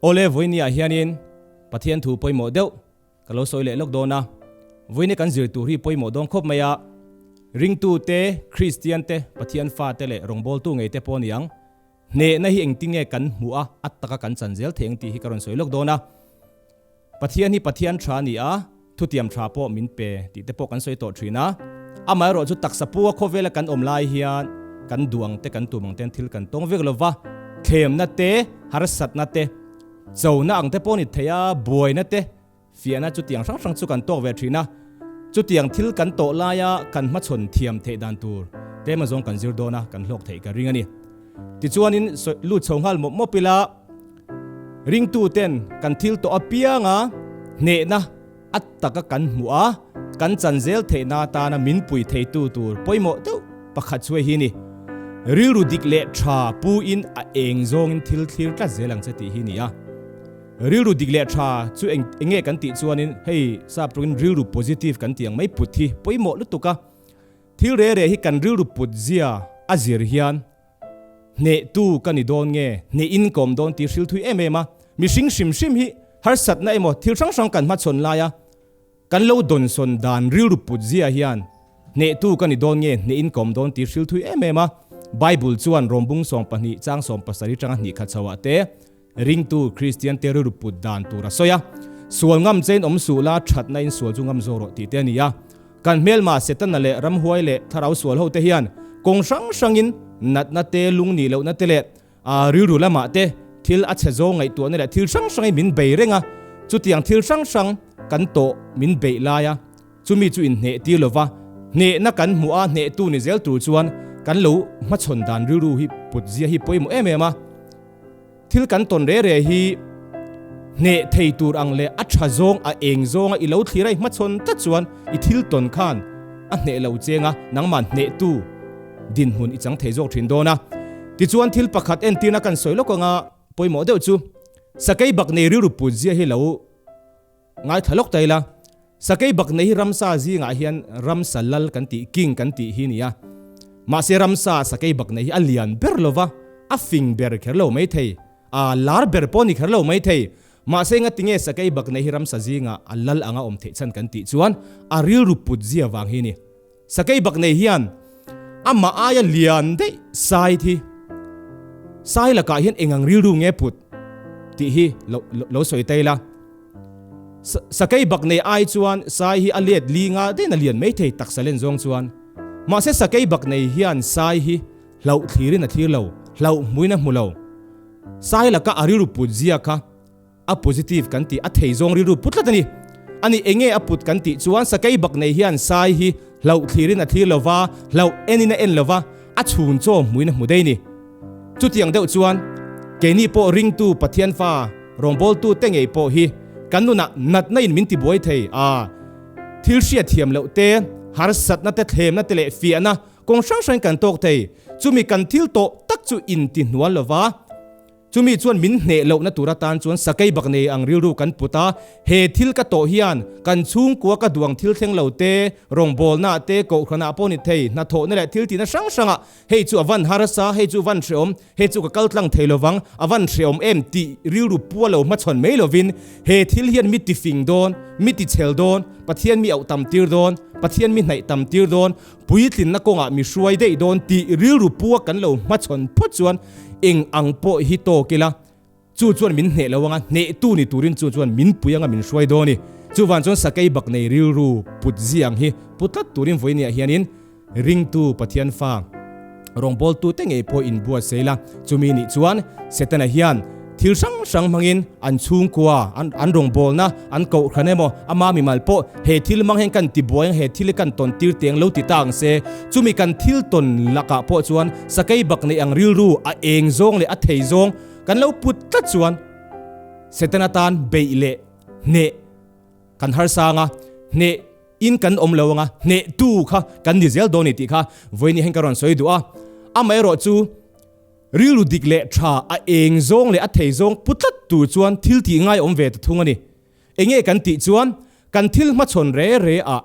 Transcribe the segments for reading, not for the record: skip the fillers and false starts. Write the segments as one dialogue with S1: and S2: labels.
S1: Awle vawinia hianin Pathian thu pawimawh deuh ka lo sawi leh lawk dawn a, vawinia kan zir tur hi pawimawh dawn khawp mai a, ringtu te, Kristian te, Pathian fa te leh rawngbawltu ngei te pawh a ni ang. Hnehna hi engtinge kan hmuh a, a taka kan chan zel thei ang tih hi ka rawn sawi lawk dawn a. Pathian hi Pathian tha a ni a, thutiam tha pawh min pe tih te pawh kan sawi tawh thin a. Amaherawh chu taksa pua khawvela kan awm lai hian kan duh ang te kan tum ang ten thil kan tawng vek lo va, thlemna te, harsatna te, chona ang te pawh ni thei a, buaina te, fiahna chutiang hrang hrang chu kan tawk ve thin a. Chutiang thil kan tawh laia kan hmachhawn thiam theih dan tur tlem azawng kan zir dawn a, kan hlawk theih ka ring a ni. Tichuanin lut chho nghal mawp mawp ila, Ringtuten kan thil tawh apianga hnehna a taka kan hmuh a, kan chan zel theihna atana min pui theitu tur pawimawh deuh pakhat chu hei hi a ni. Rilru dik leh tha puin a eng zawngin thil thlir tlat zel ang che tih hi a ni a. Rilru dik leh tha chu eng enge kan tih chuanin hei sap tawngin rilru positive kan tih ang mai put hi pawimawh lutuk a. Thil re re hi kan rilru put zia a zir hian Hnehtu ka ni dawn nge, hneh in ka awm dawn tih hril thui em em a, mihring hrim hrim hi harsatna emaw thil hrang hrang kan hmachhawn laia kan lo dawnsawn dan rilru put zia hian hnehtu ka ni dawn nge, hneh in ka awm dawn tih hril thui em em a. Bible chuan Rawmbung 12 chang 17 tanga hnih khat chhoah te ringtu Kristian te rilru put dan tur a sawi a, Sual ngam chein awm suh la, thatna in sual chu ngam zawk rawh tih te a ni a. Kan hmelma Setana leh ramhuai leh thlarau sual ho te hian kawng hrang hrangin natna te, lung nih lohna te leh rilru lamah te thil a chhe zawng ngaihtuahna leh thil hrang hrangin min bei reng a. Chutiang thil hrang hrang kan tawh min beih laia chumi chu inhneh tir lova hnehna kan hmuh a, hnehtu ni zel tur chuan kan lo hmachhawn dan rilru hi put zia hi pawimawh em em a. Thil kan tawn re re hi hneh thei tur ang leh a tha zawng a eng zawnga i lo thlir a i hmachhawn tlat chuan i thil tawn khan a hneh lo cheng a, nangmah hnehtu dinhmun i chang thei zawk thin dawn a. Tichuan thil pakhat entirna kan sawi lawk anga pawimawh deuh chu sakei bak nei rilru put zia hi lo Ngaithla lawk ta ila, Sakei Baknei hi ramsa zingah hian ramsa lal kan tih, king kan tih hi nia. Mahse ramsa Sakei Baknei hi a lian ber lova, a fing ber kher lo mai thei, a lar ber pawh ni kher lo mai thei. Mahse ngatinge Sakei Baknei hi ramsa zingah a lal anga awm theih chhan kan tih chuan a rilru put zia vang hi ni. Sakei Baknei hian amah aia lian daih sai thi sai lakah hian engang rilru nge put tih hi lo lo sawi ta ila. Sakei Baknei ai chuan sai hi a let li nga daih na lian mai thei taksa len zawng chuan. Mahse Sakei Baknei hian sai hi hlauh thlirin a thlir lo, hlauh hmuin a hmu lo. Sai laka a rilru put zia kha A positive kan tih a thei zawng rilru put tlat a ni. Ani enge a put kan tih chuan sakei bak nei hian sai hi hlauh thlirin a thlir lova, hlauh enin a en lova, a chhun chaw hmuin a hmu daih ni. Chutiang deuh chuan keini pawh ringtu Pathian fa rawngbawltu te ngei pawh hi kan nunah natna in min tibuai thei a, thil hriat thiam loh te, harsatna te, thlemna te leh fiahna kawng hrang hrangin kan tawk thei. Chumi kan thil tawh tak chu intihnual lova, Chumi chuan min hneh lohna tur atan chuan sakei bak nei ang rilru kan put a, he thil ka tawh hian kan chhungkua ka duang thil thleng lo te, rawngbawlna te, kohhranah pawh ni thei, hnathawhna leh thil tihna hrang hrangah hei chu a van harsa, hei chu van hreawm, hei chu ka kal tlang thei lovang, a van hreawm em tih rilru pua lo hmachhawn mai lovin he thil hian mi tifing dawn, mi tichhel dawn, Pathian mi auh tam tir dawn, Pathian mi hnaih tam tir dawn, Puitlinna kawngah mi hruai daih dawn tih rilru pua kan lo hmachhawn phawt chuan eng ang pawh hi tawk ila, chu chuan min hneh lo anga, hnehtu ni turin chu chuan min pui anga min hruai dawn a ni. Chuvang chuan sakei bak nei rilru put ziang hi pu tlat turin vawinia hianin ringtu Pathian fa rawngbawltute ngei pawh inbuatsaih la, chumi nih chuan Setana hian Thil hrang hrang hmangin an chhungkua, an rawngbawlna, an kohhran emaw, ama mimal pawh he thil hmang hian kan tibuai ang, he thil hi kan tawn tir teng lo ti ta ang se. Chumi kan thil tawn lakah pawh chuan sakei bak neih ang rilru a eng zawng leh a thei zawng kan lo put tlat chuan Setana tan beih leh hneh kan harsa ang a, hneh in kan awm lo ang a, hnehtu kha kan ni zel dawn a ni tih kha vawiin hian ka rawn sawi duh a. Amaherawh chu. Rilru dik leh tha, a eng zawng leh a thei zawng pu tlat tur chuan thil tih ngai awm ve ta thung a ni. Enge kan tih chuan kan thil hmachhawn re re ah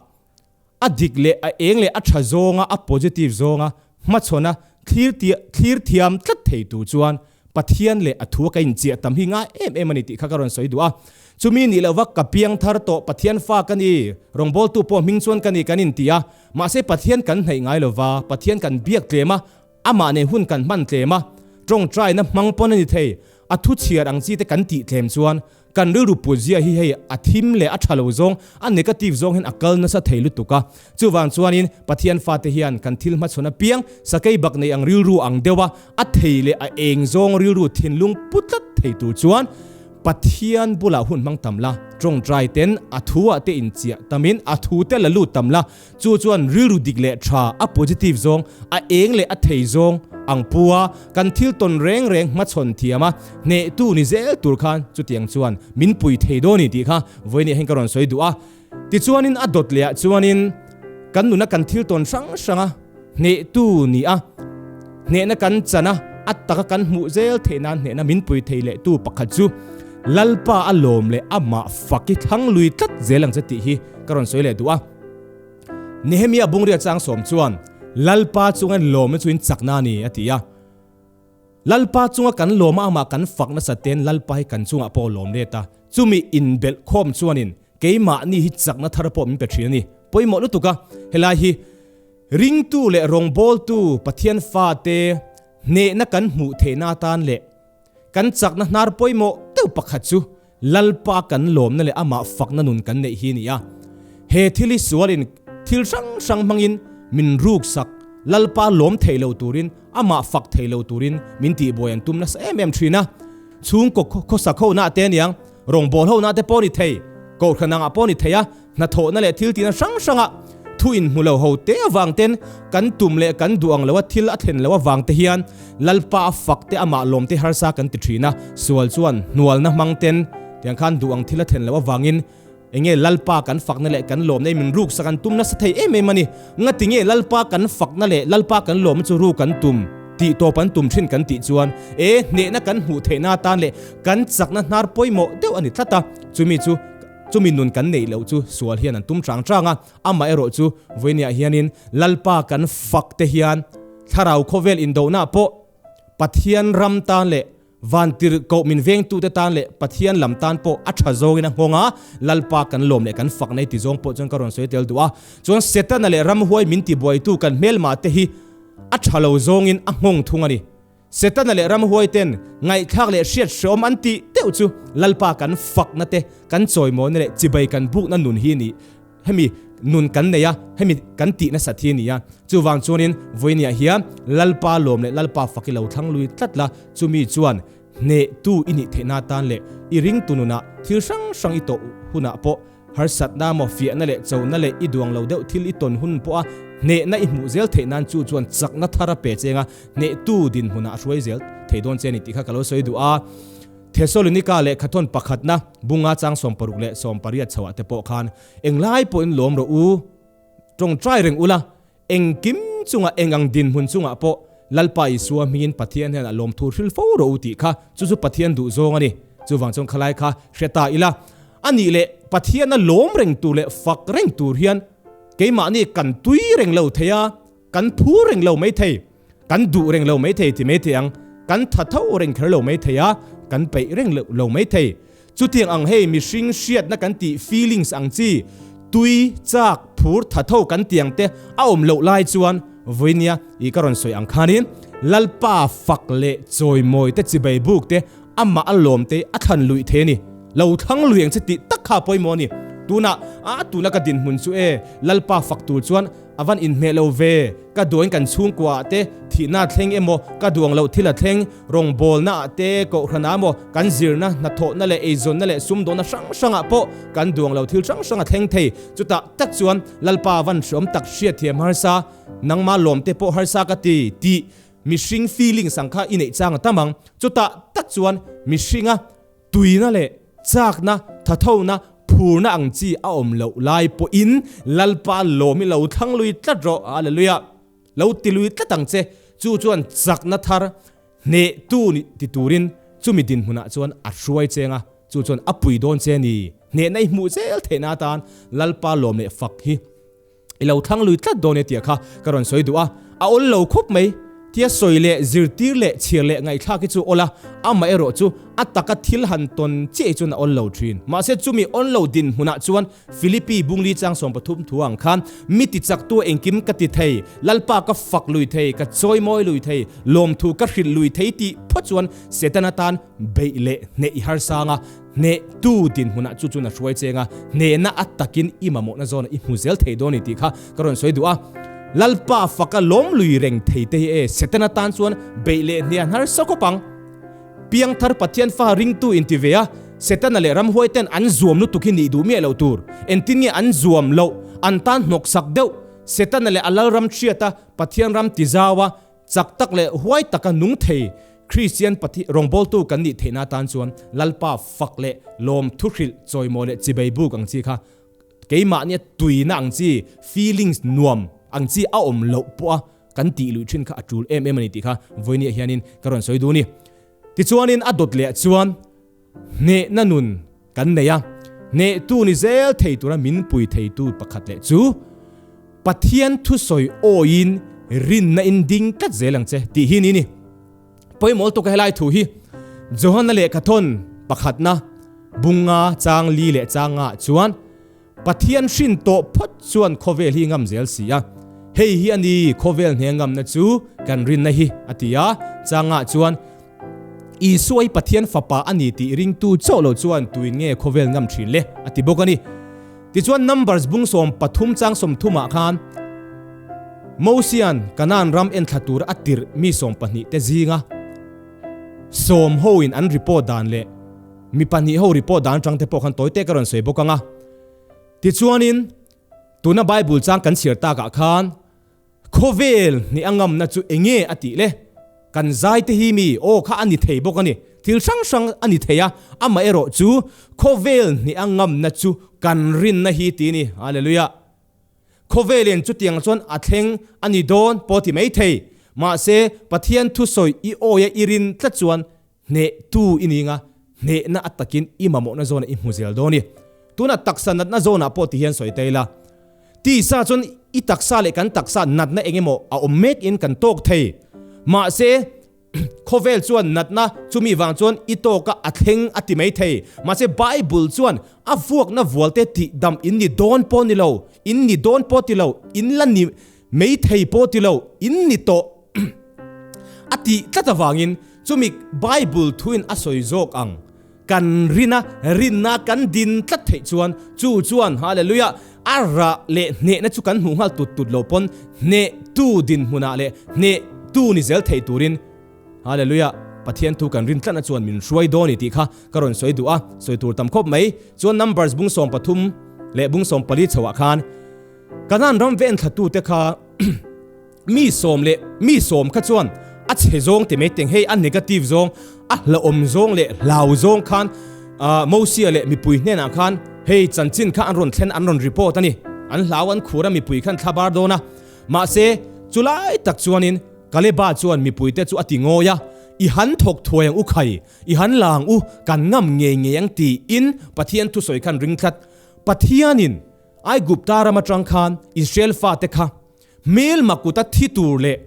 S1: a dik leh a eng leh a tha zawnga a positive zawnga hmachhawna thlir thlir thiam tlat thei tur chuan Pathian leh a thua ka inchiah tam hi ngai em em a ni tih kha ka rawn sawi duh a. Chumi nih lohva ka piang thar tawh Pathian fa ka ni, rawngbawltu pawh hming chuan ka ni kan inti a. Mahse Pathian kan hnaih ngai lova, Pathian kan biak tlem a, amah nen hun kan hman tlem a, tawngtaina hmang pawn a ni thei, a thu chhiar ang chi te kan tih tlem chuan Kan rilru putzia hi hei a thim leh a tha lo zawng, a negative zawng hian a kal nasa thei lutuk a. Chuvang chuanin Pathian fate hian kan thil hmachhawn apiang sakei bak nei ang rilru ang deuh a, a thei leh a eng zawng rilru thinlung pu tlat thei tur chuan Pathian bulah hun hmang tam la, tawngtai ten a thu ah te inchiah tamin a thu te la lut tam la, Chu chuan rilru dik leh tha, a positive zawng, a eng leh a thei zawng ang pu a, kan thil tawn reng reng hmachhawn thiam a, hnehtu ni zel tur khan chutiang chuan min pui thei dawn ni tih kha vawiin ah hian ka rawn sawi duh a. Tichuanin a dawt leh ah chuanin kan nuna kan thil tawn hrang hrang a hnehtu ni a, hnehna kan chan a, a taka kan hmuh zel theih nan hnehna min pui thei leh tu pakhat chu Lalpa a lawm leh amah fak i thlang lui tlat zel ang che tih hi ka rawn sawi leh duh a. Nehemia bungria chang sawm chuan, Lalpa chunga lawmna chu in chakna a ni, a ti a. Lalpa chunga kan lawma amah kan fak nasa ten Lalpa hi kan chungah pawh a lawm let a. Chumi inbelh khawm chuanin keimahni hi chakna thar pawh min pe thin a ni. Pawimawh lutuk a, helai hi ringtu leh rawngbawltu Pathian fate hnehna kan hmuh theihna atan leh kan chakna hnar pawimawh deuh pakhat chu Lalpa kan lawmna leh amah fakna nun kan neih hi a ni a. He thil hi sualin thil hrang hrang hmangin min ruksak, Lalpa lawm thei lo turin, amah fak thei lo turin min tihbuai an tum nasa em em thin a. Chhungkaw khawsak ho na te aniang, rawngbâwl ho na te pawh a ni thei, kohhran angah pawh a ni thei a, Hnathawhna leh thil tihna hrang hranga thu inhmu lo ho te avang ten kan tum leh kan duh ang loa thil a thlen loh avang te hian Lalpa a fak te amah lawm te harsa kan ti thin a, sual chuan hnualna hmang ten tiang khan duh ang thil a thlen loh avangin enge Lalpa kan fakna leh kan lawmna hi min ruksak an tum nasa thei em em a ni. Ngati nge Lalpa kan fakna leh Lalpa kan lawmna chu ruk an tum tih tawp an tum thin kan tih chuan e hnehna kan hmuh theihna atan leh kan chakna hnar pawimawh deuh a ni tlat a, chumi chu Chumi nun kan neih loh chu sual hian an tum chang chang a, amah erawh chu vawiiniah hianin Lalpa kan fak te hian thlarau khawvel indohnaah pawh Pathian ram tan leh vantirhkoh min vengtute tan leh Pathian lam tan pawh a tha zawngin a nghawng a, Lalpa kan lawm leh kan fak nei ti zawng pawh chuan ka rawn sawi tel duh a. Chuan Setana leh ramhuai min tibuaitu kan hmelmah te hi a tha lo zawngin a nghawng thung a ni. Setana leh ramhuaiten ngaihthlak leh hriat hreawm an tih deuh chu Lalpa kan fakna te, kan chawimawina leh chibai kan bukna nun hi ni. Hemi nun kan nei a, hemi kan tih nasat hi a ni a. Chuvang chuanin vawiiniah hian Lalpa lawm leh Lalpa fak i lo thlang lui tlat la, chumi chuan hnehtu i nih theihna atan leh i ringtu nunah thil hrang hrang i tawh hunah pawh Harsatna maw fiahna leh chona leh i duang lo deuh thil i tawn hun pawha hnehna i hmuh zel theih nan chu chuan chakna thar a pe cheng a, hnehtu dinhmunah a hruai zel thei dawn che a ni tih kha ka lo sawi duh a. Thesalonika lehkhathawn pakhatna bunga chang 60 leh 18 chhoah te pawh khan englai pawhin lawm rawh u, tawngtai reng ula, Engkim chungah eng ang dinhmun chungah pawh Lalpa Isua hmingin Pathian hian a lawmthu hril fo rawh u tih kha chu chu Pathian duh zawng a ni. Chuvang chuan khalai kha hre ta ila. A nih leh Pathiana lawm reng tur leh fak reng tur hian keimahni kan tui reng lo thei a, kan phu reng lo mai thei, kan duh reng lo mai thei ti mai thei ang, kan tha tho reng kher lo mai thei a, kan peih reng lo mai thei. Chutiang ang hei mihring hriatna kan tih feelings ang chi, tui, chak, phur, thatho kan tih ang te a awm loh lai chuan vawinia i ka rawn sawi ang khanin Lalpa fak leh chawimawi te chibai buk te amah a lawm te a thlan luih thei a ni. Lo thlang lui ang che tih tak kha a pawimawh a ni. Tunah a tuna ka dinhmun chu e Lalpa fak tur chuan A van inhmeh lo ve, ka duain kan chhungkua ah te thihna a thleng emaw, ka duang loh thil a thleng, rawngbawlna ah te, kohhran ah emaw, kan zirna, hnathawhna leh eizawnna leh sumdawnna hrang hrang ah pawh kan duang lo thil hrang hrang a thleng thei. Chutah tak chuan Lalpa a van hreawm tak hriatthiam harsa, nangma lawm te pawh harsa ka ti, tih mihring feelings ang kha i neih chang a tam ang. Chutah tak chuan mihringa Tuina leh chakna, thathona, phurna ang chi a awm loh lai pawhin Lalpa lawm i lo thlang lui tlat rawh, Hallelujah! Lo ti lui tlat ang che. Chu chuan chakna thar hnehtu nih ti turin chumi dinhmunah chuan a hruai cheng a, chu chuan a pui dawn che a ni. Hnehna i hmuh zel theihna atan Lalpa lawm leh fak hi. I lo thlang lui tlat dawn e tia kha ka rawn sawi duh a, a awl lo khawp mai. Tia sawi leh zirtir leh chhiar leh ngaihthlak hi chu awl a, amaherawh chu a taka thil han tawn chiah hi chuan a awl lo thin. Mahse chumi awn lo dinhmunah chuan Philippi bungli chang 13 thu ang khan mi ti chaktu engkim ka ti thei, Lalpa ka fak lui thei, ka chawimawi lui thei, lawmthu ka hrilh lui thei tih phawt chuan Setana tan beih leh hneh i harsang a, hnehtu dinhmunah chu chuan a hruai cheng a, hnehna a takin i mamawhna zawnah i hmu zel thei dawn a ni tih kha ka rawn sawi duh a. Lalpa faka lawm lui reng thei te hi e, Setana tan chuan beih leh hnian harsa khawp ang. Piangthar Pathian fa ringtu inti ve a, Setana leh ramhuai ten an zuam lutuk hi nih duh miah loh tur. Engtin nge an zuam loh? An tan hnawksak deuh. Setana leh a lalram hriata Pathian ram tizau a, Chak tak leh huai taka nung thei Kristian Pathian rawngbawltu kan nih theihna atan chuan Lalpa fak leh lawm thuhrilh chawimaw leh chibei buk ang chi kha keimahnia tuina ang chi, feelings nuam ang chi a awm loh pawha kan tih luih thin kha a tul em em a ni tih kha vawinia hianin ka rawn sawi duh a ni. Tichuanin a dawt leh chuan hnehna nun kan nei a, hnehtu ni zel thei tura min pui theitu pakhat leh chu Pathian thusawi awiin rinna in ding tlat zel ang che tih hi ni ni. Pawimawh lutuk a helai thu hi Johana lehkhathawn pakhatna bunga chang li leh chang nga ah chuan Pathian hrin tawh phawt chuan khawvel hi ngam zel si a, hei hi a ni khawvel hne ngamna chu kan rinna hi a ti a, changah chuan Isua hi Pathian fapa a ni tih ringtu chauh lo chuan tuin nge khawvel ngam thin le a ti bawk a ni. Tichuan Numbers bung 13 chang 30 ah khan Mosian Kanaan ram enthla tur a tirh mi 12 te zinga sawm hoin an report dan leh Mi pahnih ho report dan atang te pawh khan tawi te ka rawn sawi bawk ang a. Tichuanin, tuna Bible chang kan chhiar takah khan khawvel hnih a ngamna chu enge a tih le? Kan zai te hi mi aw kha a ni thei bawk a ni. Thil hrang hrang a ni thei a, amaherawh chu khawvel hnih a ngamna chu kan rinna hi ti ni. Hallelujah! Khawvelin chutiang chuan a thleng a ni dawn pawh ti mai thei. Mahse, Pathian thusawi i awia i rin tlat chuan Hnehtu i ni nga, hnehna a takin i mamawhna zawnah i hmu zel dawn i. Tuna taksa natna zawnah pawh ti hian sawi ta ila. Tisa chuan i taksa leh kan taksa natna eng emaw a awm mek in kan tawk thei. Mahse, khawvel chuan natna chumi vang chuan i tawk a a thleng a ti mai thei. Mahse, Bible chuan a vuakna vualte tih dam in ni dawn pawh ni lo, in ni dawn pawh ti lo, in la ni mai thei pawh ti lo, in ni tawh. A tih tlat avangin chumi Bible thuin a sawi zawk ang kan rin a, rinna kan din tlat theih chuan chu chuan Hallelujah a rah leh hnehna chu kan hmuh nghal tut tut lo pawn hnehtu dinhmunah leh hnehtu ni zel thei turin Hallelujah Pathian thu kan rin tlatna chuan min hruai dawn i tih kha ka rawn sawi duh a, sawi tur tam khawp mai. Chuan Numbers bung 13 leh bung 14 chhoah khan Kanaan ram ven thlatute kha Mi sawm leh mi sawm kha chuan a chhe zawng ti mai teng hei a negative zawng a hlauhawm zawng leh hlau zawng khan Mosia leh mipui hnenah khan hei chanchin kha an rawn thlen an rawn report a ni. An hlau an khur a mipui khan thla bar dawn a. Mahse chulai tak chuanin Kaleba chuan mipuite chu a ti ngawi a, I han thawk thuai ang u khai, i han la ang u, kan ngam ngei ngei ang tiin Pathian thusawi khan ring tlat. Pathianin Aigupta ram atang khan Israel fate kha Hmel makuta thi tur leh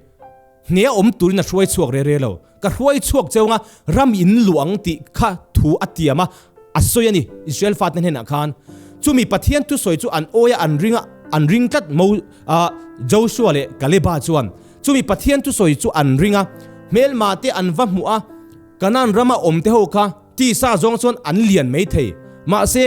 S1: hneh a awm turin a hruai chhuak re re lo. Ka hruai chhuak cheu anga ram in luh ang tih kha thu a tiam a, a sawi a ni Israel fate hnenah khan. Chumi Pathian thusawi chu an awi a, an ring a, an ring tlat Mo ah Joshua leh Kaleba chuan. Chumi Pathian thusawi chu an ring a, hmelma te an va hmuh a, Kanaan rama awm te ho kha tisa zawng chuan an lian mai thei. Mahse,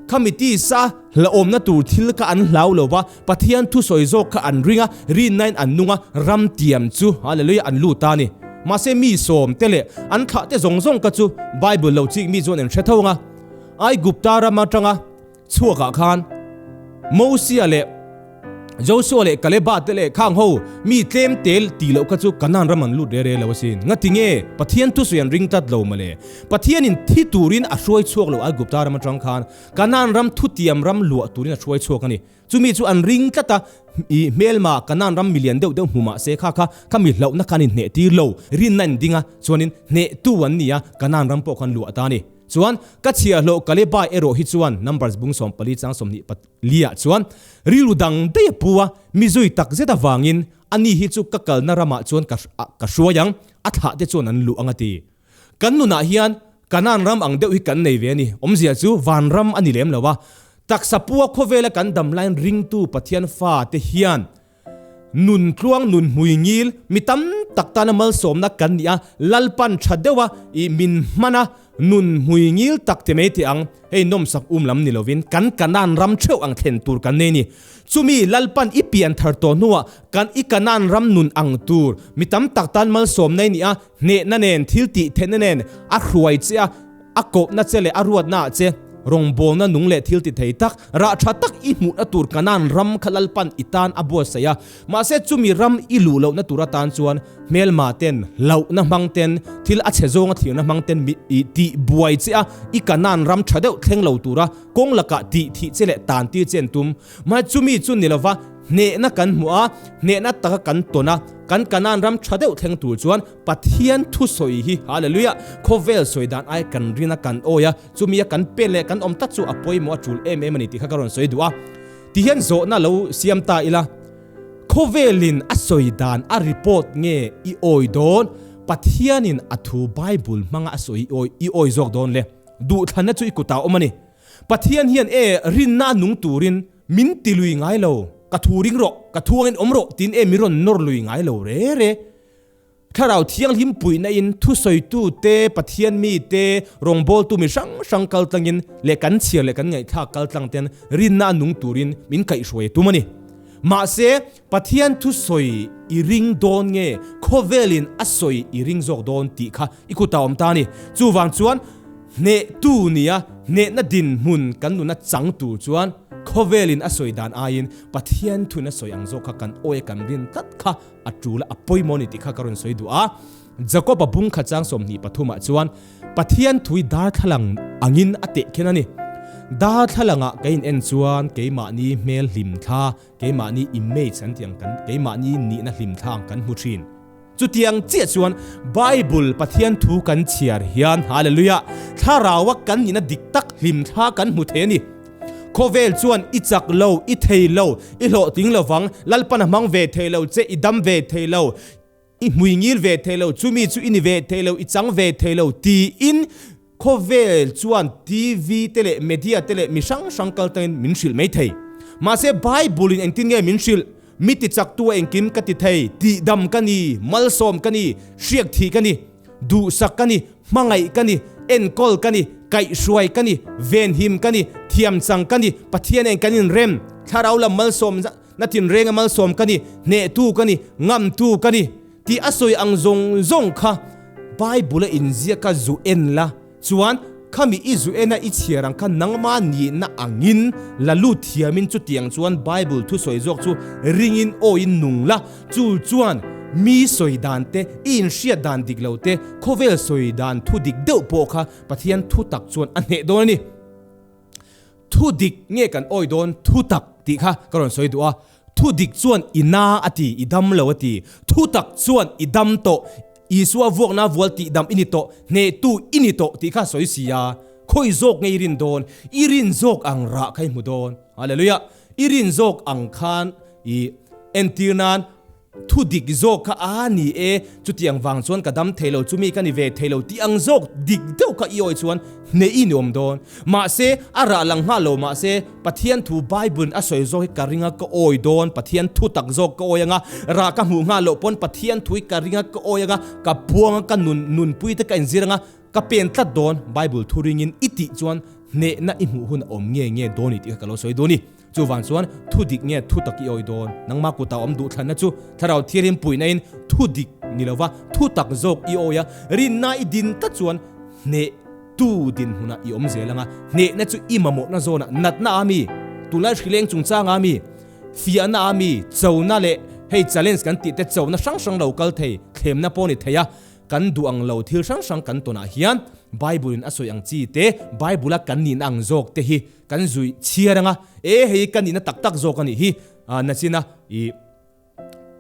S1: khami tisa hlauhawmna tur thil kha an hlau lo va, Pathian thusawi zawk kha an ring a, rinnain an nung a, ram tiam chu, hallelujah, an lut ta a ni. Mahse, mi sawm te leh an thlah te zawng zawng kha chu Bible lo chik mi chuan an hre tho ang a. Aigupta ram atanga chhuakah khan Mosia leh Joshua leh Kaleba te leh khang ho mi tlem tel tih loh kha chu Kanaan ram an lut re re lo asin. Ngati nge Pathian thusawi an ring tlat lo mawle. Pathianin thi turin a hruai chhuak lo Aigupta ram atang khan Kanaan ram thutiam ram luah turin a hruai chhuak a ni. Chumi chu an ring tlat a, i hmelma Kanaan ram milian deuh deuh hmu mah se kha kha kha mi hlauhna khan in hneh tir lo, rinna in ding a, chuanin hnehtu an ni a, Kanaan ram pawh khan luah ta a ni. Chuan, ka chhiahhlawh Kaleba erawh hi chuan Numbers bung 14 chang 24 ah chuan rilru dang daih a pu a, mi zui tak zet avangin Ani hi chu ka kalna ramah chuan ka ka hruai ang, a thlah te chuan an luh ang a ti. Kan nunah hian Kanaan ram ang deuh hi kan nei ve a ni. Awmzia chu vanram a ni lem lo a. Taksa pua khawvela kan dam laiin ringtu Pathian fa te hian nun tluang nun hmui ngil mi tam tak tana malsawmna kan ni a, Lalpan tha deuha i min hman a, nun hmui ngil tak ti mai teh ang. Hei nawmsak um lam ni lovin kan Kanaan ram theuh ang thlen tur kan nei ni. Chumi Lalpan i pian thar tawh hnuah kan i Kanaan ram nun ang tur mi tam tak tan malsawmna i ni a, hnehna nen thil tih theihna nen a hruai che a, a kohna che leh a ruatna ah che rawngbawlna nung leh thil ti thei tak, rah tha tak i hmuhna tur Kanaan ram kha Lalpan i tan a buatsaih a. Mahse chumi ram i luh lohna tur atan chuan hmelma ten, hlauhna hmang ten, thil a chhe zawnga thlirna hmang ten mi i tih buai che a, i Kanaan ram tha deuh thleng lo tura kawng lakah tih thih che leh tan tir che an tum. Mahse chumi chu ni lova hnehna kan hmuh a, hnehna taka kan tawn a, kan Kanaan ram tha deuh thleng tur chuan Pathian thusawi hi, Hallelujah, khawvel sawi dan ai kan rin a, kan awi a, chumi a kan pen leh kan awm tak chu a pawimawh a tul em em a ni tih kha ka rawn sawi duh a. Tihian zawhna lo siam ta ila, khawvelin a sawi dan a report nge i awi dawn, Pathianin a thu Bible hmanga a sawi i awi i awi zawk dawn le? Duhthlanna chu i kutah a awm a ni. Pathian hian e rinna a nung turin min ti lui ngai lo, ka thu ring rawh, ka thu angin awm rawh tiin e mi rawn nawr lui ngai lo re re. Thlarau Thianghlim puihna in thusawitu te, Pathian mi te, rawngbawltu mi hrang hrang kal tlangin leh kan chhiar leh kan ngaihthlak kal tlang ten rinna a nung turin min kaihhruai a tum a ni. Mahse, Pathian thusawi i ring dawn nge khawvelin a sawi i ring zawk dawn tih kha i kutah awm ta a ni. Chuvang chuan hnehtu nia hnehna dinhmun kan nuna chang tur chuan khawvelin a sawi dan aiin Pathian thun a sawi ang zawk kha kan awi a kan rin tlat kha a tul a, a pawimawh a ni tih kha ka rawn sawi duh a. Jakob-a bung kha chang 23 ah chuan Pathian thui darthlalang angin a teh khen a ni. Darthlalangah ka in en chuan keimahni hmel hlim thla, keimahni image an tih ang kan, keimahni nihna hlim thla ang kan hmu thin. Chutiang chiah chuan Bible Pathian thu kan chhiar hian, Hallelujah, thlaraua kan nihna dik tak hlim thla kan hmu thei a ni. Khawvel chuan i chak lo, i thei lo, i hlawhtling lovang, Lalpan a hmang ve thei lo che, i dam ve thei lo, i hmui ngil ve thei lo, chumi chu i ni ve thei lo, i chang ve thei lo tiin khawvel chuan TV te leh media te leh mi hrang hrang kal tangin min hrilh mai thei. Mahse Bible in engtin nge min hrilh? Mi ti chaktu a engkim ka ti thei, tihdam ka ni, malsawm ka ni, hriak thih ka ni. Duhsak ka ni, hmangaih ka ni, enkawl ka ni, kaihhruai ka ni, venhim ka ni, thiamchang ka ni, Pathian eng kan inrem, thlarau lam malsawm na tinrenga malsawm ka ni, hnehtu ka ni, ngamtu ka ni, tih a sawi ang zawng zawng kha Bible a inziak a zu en la chuan khami i zu en a i chhiar ang kha nangma nihna angin la lut thiamin chutiang chuan Bible thusawi zawk chu ringin awiin nung la Chu chuan mi sawi dan te, i inhriat dan dik lo te, khawvel sawi dan thu dik deuh pawh kha Pathian thu tak chuan a hneh dawn a ni. Thu dik nge kan awi dawn thu tak tih kha ka rawn sawi duh a. Thu dik chuan i na a ti, i dam lo a ti. Thu tak chuan i dam tawh, Isua vuakna vual tih dam i ni tawh, hnehtu i ni tawh tih kha sawi si a. Khawi zawk nge i rin dawn? I rin zawk ang rah kha i hmu dawn. Hallelujah! I rin zawk ang khan I entir nan thu dik zawk kha a ni e, chutiang vang chuan ka dam thei lo, chumi ka ni ve thei lo tih ang zawk dik deuh kha i awi chuan hneh i ni awm dawn. Mahse, a rah lang nghal lo mahse, Pathian thu Bible in a sawi zawk hi ka ring a ka awi dawn, Pathian thu tak zawk ka awi anga, rah ka hmuh nghal loh pawn Pathian thu hi ka ring a ka awi anga, ka puang a ka nun nunpui te ka inzir anga, ka pen tlat dawn, Bible thu ringin i tih chuan hnehna i hmuh hun a awm nge nge dawn i tih kha ka lo sawi dawn i. Chuvang chuan thu dik nge thu tak i awi dawn? Nangmah kutah awm duh thlanna chu Thlarau Thianghlim puihna in thu dik ni lova thu tak zawk i awi a, rinna i din tlat chuan hneh tu dinhmunah i awm zel ang a, hnehna chu i mamawhna zawnah natna a mi, tunlai hrileng chungchanga mi, fiahna a mi, chona leh hei challenge kan tih te chona hrang hrang lo kal thei, thlemna pawh ni thei a. Kan duh ang lo thil hrang hrang kan tawnah hian Bible in a sawi ang chi te, Bible a kan nihna ang zawk te hi kan zui chhiar ang a, e hei ka nihna tak tak zawk a nih hi, nachina i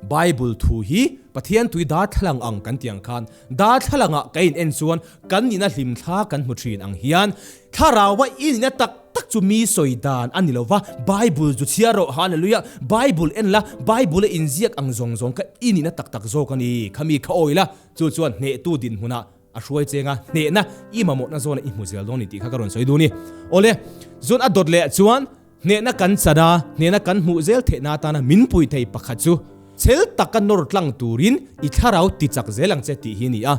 S1: Bible thu hi Pathian tui darthlalang ang kan tih ang khan darthlalangah ka in en chuan kan nihna hlimthla kan hmu thin ang hian Thlarau a i nihna tak tak chu mi sawi dan a ni lo va, Bible zu chhiar rawh, Hallelujah, Bible en la, Bible a inziak ang zawng zawng kha i nihna tak tak zawk a ni, khami kha awi la, chu chuan hnehtu dinhmunah a hruai cheng a, hnehna i mamawhna zawnah i hmu zel dawn a ni tih kha ka rawn sawi duh a ni. Awle, zun a dawt leh chuan hnehna kan chan a, hnehna kan hmuh zel theihna atana min pui thei pakhat chu chhel taka nawr tlang turin i thlarau ti chak zel ang che tih hi a ni a.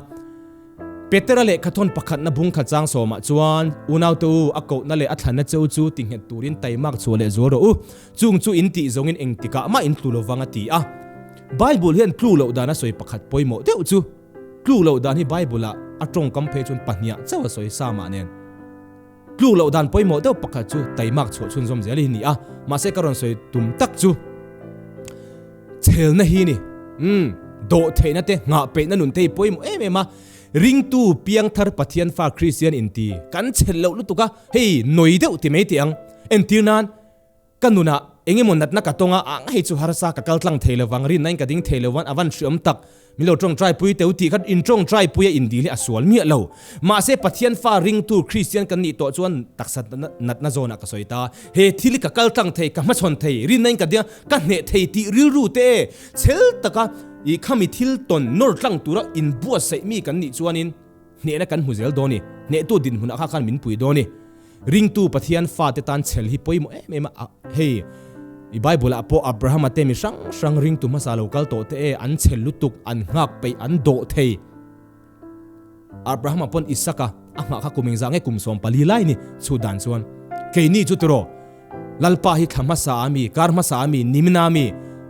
S1: Petera lehkhathawn pakhatna bung khat chang sawmah chuan, Unaute u, a kohna leh a thlanna cheu chu ti nghet turin taimak chhuah leh zual rawh u, chung chu in tih zawngin engtikah mah in tlu lovang a ti a. Bible hian tlu loh dan a sawi pakhat pawimawh deuh chu, Tluk loh dan hi Bible-ah a tawngkam phei chuan pahniah chauh a sawi sa mah nen. Tluk loh dan pawimawh deuh pakhat chu taimak chhuah chhunzawm zel hi ni a, mahse ka rawn sawi tum tak chu chhelna hi ni. Umm, dawh theihna te, nghah peihna nun te hi pawimawh em em a, ringtu piangthar Pathian fa Kristian inti kan chhel loh lutuk a, hei nawi deuh ti mai teh ang. Entir nan. Ka nunah eng emaw natna ka tawng a, ang hei chu harsa ka kal tlang thei lovang, rinna in ka ding thei lovan a van hriawm tak. Min lo tawngtai pui teu tih kha in tawngtai pui a indil hi a sual miah lo. Mahse Pathian fa ringtu Kristian kan nih tawh chuan taksa natna zawnah ka sawi ta. He thil hi ka kal tlang thei, ka hmachhawn thei, rinna in ka ding a, ka hneh thei tih rilru te e chhel taka i khami thil tawn nawr tlang tura inbuatsaih mi kan nih chuanin hnehna kan hmu zel dawn i, hnehtu dinhmunah kha khan min pui dawn i. Ringtu Pathian fate tan chhel hi pawimawh em em a, hei i Bible ah pawh Abrahama te mi hrang hrang ringtu hmasa lo kal tawh te e, an chhel lutuk, an nghak peih, an dawh thei. Abrahama pawn Isaka a nghah kha kum engzah nge kum 14 lai ni chhut dan chuan keini chu tiraw Lalpa hi thla hmasa a mi, kar hmasa a mi, nimina a mi,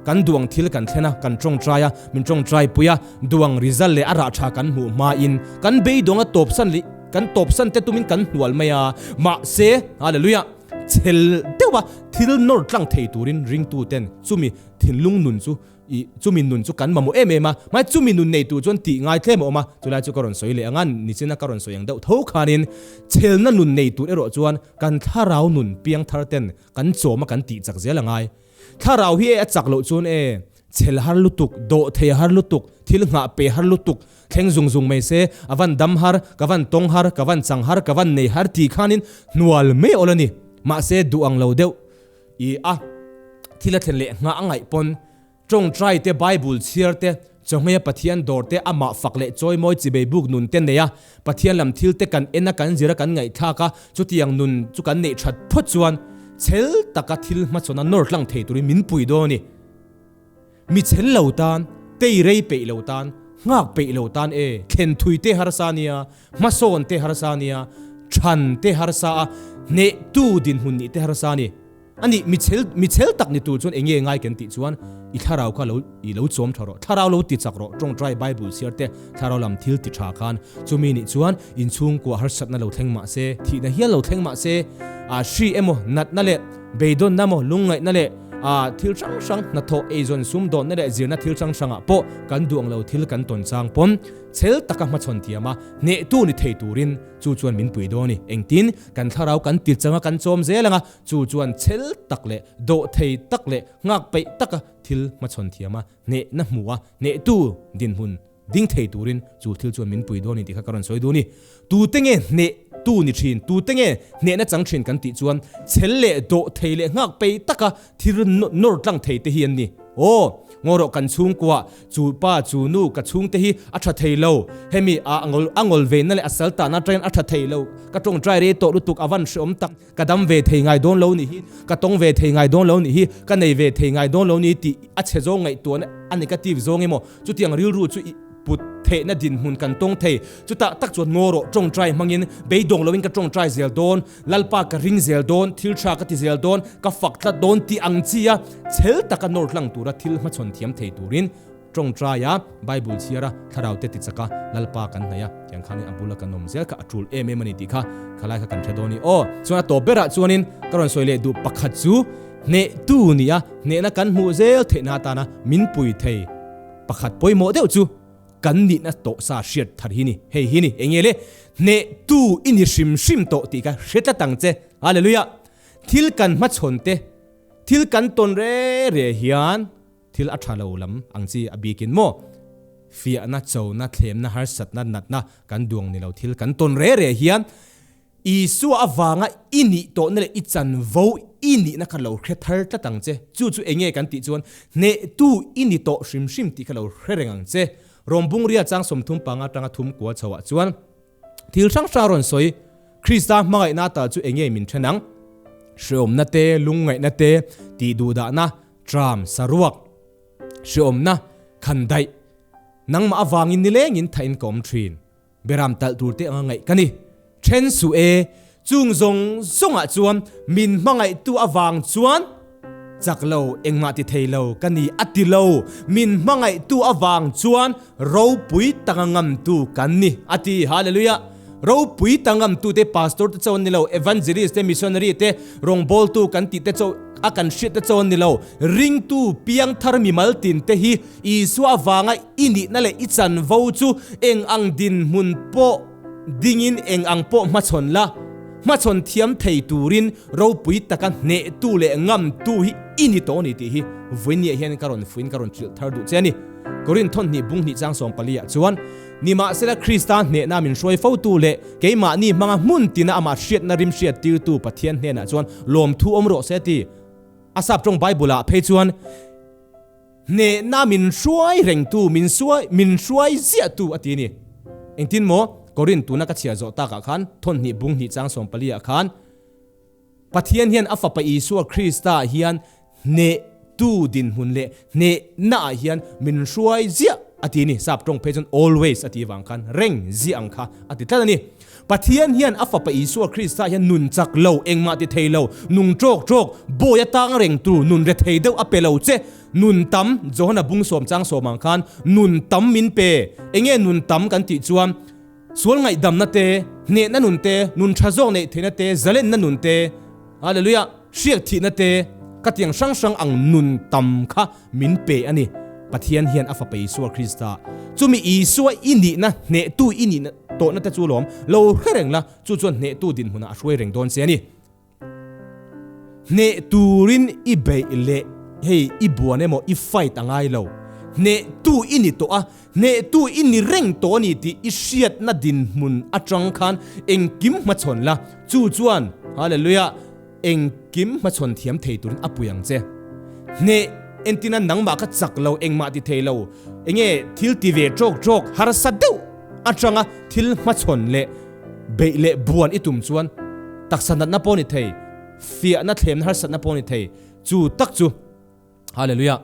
S1: kan duang thil kan thlen a, kan tawngtai a, min tawngtai pui a, duang result leh a rah tha kan hmuh hmain kan beidawng a tawpsan leh kan tawpsan te tumin kan hnual mai a, mahse, Hallelujah, chhel deuh a thil nawr tlang thei turin ringtu ten chumi thinlung nun chu I chumi nun chu kan mamawh em em a, mahse chumi nun nei tur chuan tih ngai tlem a awm a, chulai chu ka rawn sawi leh ang a, nichina ka rawn sawi ang deuh tho khanin chhelna nun nei tur erawh chuan kan thlarau nun piangthar ten kan chawm a kan tih chak zel a ngai. Thlarau hi e a chak loh chuan e chhel har lutuk, dawh thei har lutuk, thil nghah pe har lutuk, thleng zung zung mai se, a van dam har, ka van tawng har, ka van chang har, ka van nei har tih khanin hnual mai awl a ni. Mahse duh ang lo deuh. I a thil a thlen leh nghah a ngaih pawn tawngtai te, Bible chhiar te, chawhmei a Pathian dawr te, amah fak leh chawimawi chibei buk nun te nei a, Pathian lam thil te kan en a, kan zir a, kan ngaihthlak a, chutiang nun chu kan neih that phawt chuan chhel taka thil hmachhawn a nawr tlang thei turin min pui dawn a ni. Mi chhel lo tan, tei rei peih lo tan, nghak peih lo tan e, thlen thui te harsa nia, hmasawn te harsa nia, than te harsa a, hnehtu dinhmun nih te harsa a ni. A nih, mi chhel, mi chhel tak ni tur chuan eng nge ngai kan tih chuan i thlarau kha lo, i lo chawm tha rawh, thlarau lo ti chak rawh, tawngtai Bible chhiar te, thlarau lam thil ti tha khan, chumi nih chuan inchhungkua harsatna lo thleng mah se, thihna hial lo thleng mah se, a hri emaw, natna leh beidawnna emaw, lungngaihna leh a thil hrang hrang, hnathawh, eizawn, sumdawnna leh zirna thil hrang hrangah pawh kan duh ang lo thil kan tawn chang pawn chhel taka hmachhawn thiam a, hnehtu ni thei turin chu chuan min pui dawn a ni. Engtin? Kan thlarau kan ti chang a, kan chawm zel ang a, chu chuan chhel tak leh dawh thei tak leh nghak peih taka thil hmachhawn thiam a, hnehna hmu a, hnehtu dinhmun Ding thei turin chu thil chuan min pui dawn ni tih kha ka rawn sawi duh a ni. Tute nge hneh tu ni thin, tute nge hnehna chang thin kan tih chuan chhel leh dawh thei leh nghak pei taka thil nawr tlang thei te hi an ni. Aw, ngaw rawh kan chhungkua, chu pa, chu nu, ka chhungte hi a tha thei lo, hemi a a ngawl veina leh a sal tahna atangin a tha thei lo, ka tawngtai rei tawh lutuk a van hreawm tak. Ka dam ve thei ngai dawn lo nih hi, ka tawng ve thei ngai dawn lo nih hi, ka nei ve thei ngai dawn lo ni tih a chhe zawng ngaihtuahna a negative zawng emaw chutiang rilru chu i put theihna dinhmun kan tawng thei. Chutah tak chuan ngaw rawh tawngtai hmangin beidawng loin ka tawngtai zel dawn, Lalpa ka ring zel dawn, thil tha ka ti zel dawn, ka fak tlat dawn tih ang chia chhel taka nawr hlang tura thil hmachhawn thiam thei turin Tawngtai a, Bible chhiar a, thlarau te tichak a, Lalpa kan hnaih a, tiang khanin a bula kan awm zel kha a tul em em a ni tih kha khalai kha kan hre dawn i aw. Chuan a tawp berah chuanin ka rawn sawi leh duh pakhat chu hnehtu ni a, hnehna kan hmuh zel theihna atana min pui thei pakhat pawimawh deuh chu kan nihna tawh sa hriat thar hi ni. Hei hi ni, eng nge le? Hnehtu i ni hrim hrim tawh tih kha hre tlat ang che. Hallelujah! Thil kan hmachhawn te, thil kan tawn re re hian, Thil a tha lo lam ang chi a bikin maw? Fiahna, chona, thlemna, harsatna, natna kan duang ni lo thil kan tawn re re hian Isua avanga i nih tawhna leh i chanvo i nihna kha lo hre thar tlat ang che. Chu chu enge kan tih chuan hnehtu i ni tawh hrim hrim tih kha lo hre reng ang che. Rawmbungria chang 35 atanga thum kua chhoah chuan thil hrang hrang rawn sawi, Krista hmangaihna tal chu enge min then ang? Hreawmna te, lungngaihna te, tihduhdahna, tram, saruak, hreawmna, khandaih, nangmah avangin nilengin thain ka awm thin. Beram talh tur te anga ngaih ka ni. Then suh e, chung zawng zawngah chuan min hmangaihtu avang chuan chak lo engmah ti thei lo ka ni a ti lo, min hmangaihtu avang chuan ropui taka ngamtu kan ni a ti. Hallelujah! Ropui ta ngamtu te pastor te chawn ni lo, evangelist te, missionary te, rawngbawltu kan tih te chaw a kan hriat te chawn ni lo, ringtu piangthar mimal tin te hi Isua avanga i nihna leh i chanvo chu eng ang dinhmun pawh dingin eng ang pawh hmachhawn la, hmachhawn thiam thei turin ropui taka hnehtu leh ngamtu hi i ni tawh a ni tih hi vawinia hian ka rawn fuiin ka rawn hrilh thar duh che a ni. Korinth thawnhnih bung hnih chang 14 ah chuan, Nimahsela Krista hnehna min hruai fotu leh keimahni hmanga hmun tina amah hriatna rim hriattirtu Pathian hnenah chuan lawmthu awm rawh se ti. A sap tawng Bible ah phei chuan, Hnehna min hruai rengtu, min suai, min hruai ziahtu a ti a ni. Engtin maw? Korinth tuna ka chhiar zawh takah khan, thawnhnih bung hnih chang 14 ah khan, Pathian hian a Fapa Isua Krista hian hnehtu dinhmun leh hnehna ah hian min hruai ziah a ti a ni. Sap tawng phei chuan always a tih vang khan reng ziah ang kha a ti tlat a ni. Pathian hian a Fapa Isua Krista hian nun chak lo, engmah ti thei lo, nung tawk tawk, bawi atang reng tur, nun re thei deuh a pe lo che. Nun tam, Johana bung sawm chang sawm ang khan nun tam min pe. Enge nun tam kan tih chuan sual ngaihdamna te, hnehna nun te, nun tha zawk neih theihna te, zalenna nun te, Hallelujah, hriak thihna te, ka tiang hrang hrang ang nun tam kha min pe a ni. Pathian hian a Fapa Isua Krista, chumi Isua i nihna, hnehtu i nihna tawhna te chu lawm lo hre reng la, chu chuan hnehtu dinhmunah a hruai reng dawn che a ni. Hneh turin i beih leh hei i buan emaw i fight a ngai lo. Hnehtu i ni tawh a, hnehtu i ni reng tawh a ni tih i hriatna dinhmun atang khan engkim hmachhawn la, chu chuan Hallelujah engkim hmachhawn thiam thei turin a pui ang che. Hneh entina nangmah kha chak lo engmah ti thei lo, enge thil ti ve tawk tawk harsa deuh atanga thil hmachhawn leh beih leh buan i tum chuan taksa natna pawh ni thei, fiahna thlemna harsatna pawh ni thei, chu tak chu Hallelujah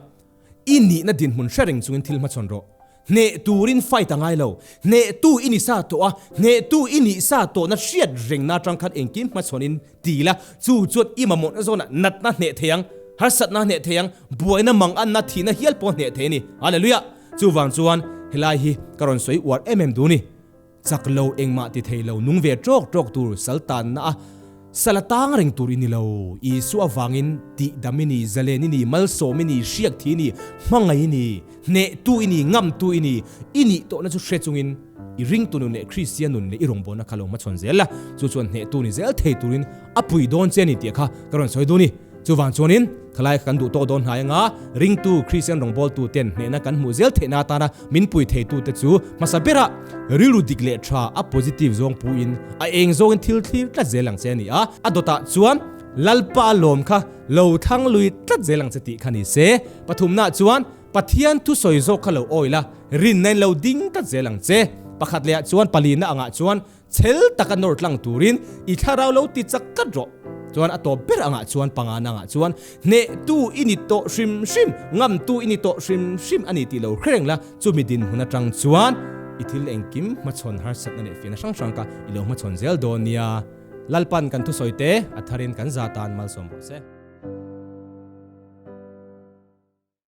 S1: i nihna dinhmun hre reng chungin thil hmachhawn rawh. Hneh turin fight a ngai lo. Hnehtu i ni sa tawh a, hnehtu i nih sa tawhna hriat rengna atang khan engkim hmachhawnin ti la, chu chuan i mamawhna zawnah natna hneh thei ang, harsatna hneh thei ang, buaina manganna thihna hial pawh hneh thei a ni. Hallelujah! Chuvang chuan helai hi ka rawn sawi uar em em duh ni. Chak lo engmah ti thei lo nung ve tawk tawk tur sal tanna a sal a tang reng tur i ni lo. Isua avangin tih dam i ni, zalen i ni, malsawm i ni, hriak thi i ni, hmangaih i ni, hnehtu i ni, ngamtu i ni, i nih tawhna chu hre chungin i ringtu nun leh Kristian nun leh i rawngbawlna kha lo hmachhawn zel la, chu chuan hnehtu ni zel thei turin a pui dawn che a ni tih kha ka rawn sawi duh a ni. Chuvang chuanin khalai kan duh tawk dawn hnai anga ringtu Kristian rawngbawltu ten hnehna kan hmuh zel theihna atana min pui theitute chu hmasa berah rilru dik leh tha a positive zawng puin a eng zawngin thil thlir tlat zel ang che a ni a, a dawtah chuan Lalpa lawm kha lo thlang lui tlat zel ang che tih kha ni se. Pathumnaah chuan Pathian thusawi zawk kha lo awi la, rinna in lo ding tlat zel ang che. Pakhat lehah chuan palina angah chuan Chhel taka nawr tlang turin i thlarau lo ti chak tlat rawh. Chuan a tawp ber angah chuan panga nangah chuan hnehtu i ni tawh hrim hrim, ngamtu i ni tawh hrim hrim a ni tih lo hre reng la, chumi dinhmun atang chuan i thil engkim hmachhawn harsatna leh fiahna hrang hrang kha i lo hmachhawn zel dawn nia. Lalpan kan thusawi te a tharin kan za tan malsawm rawh se.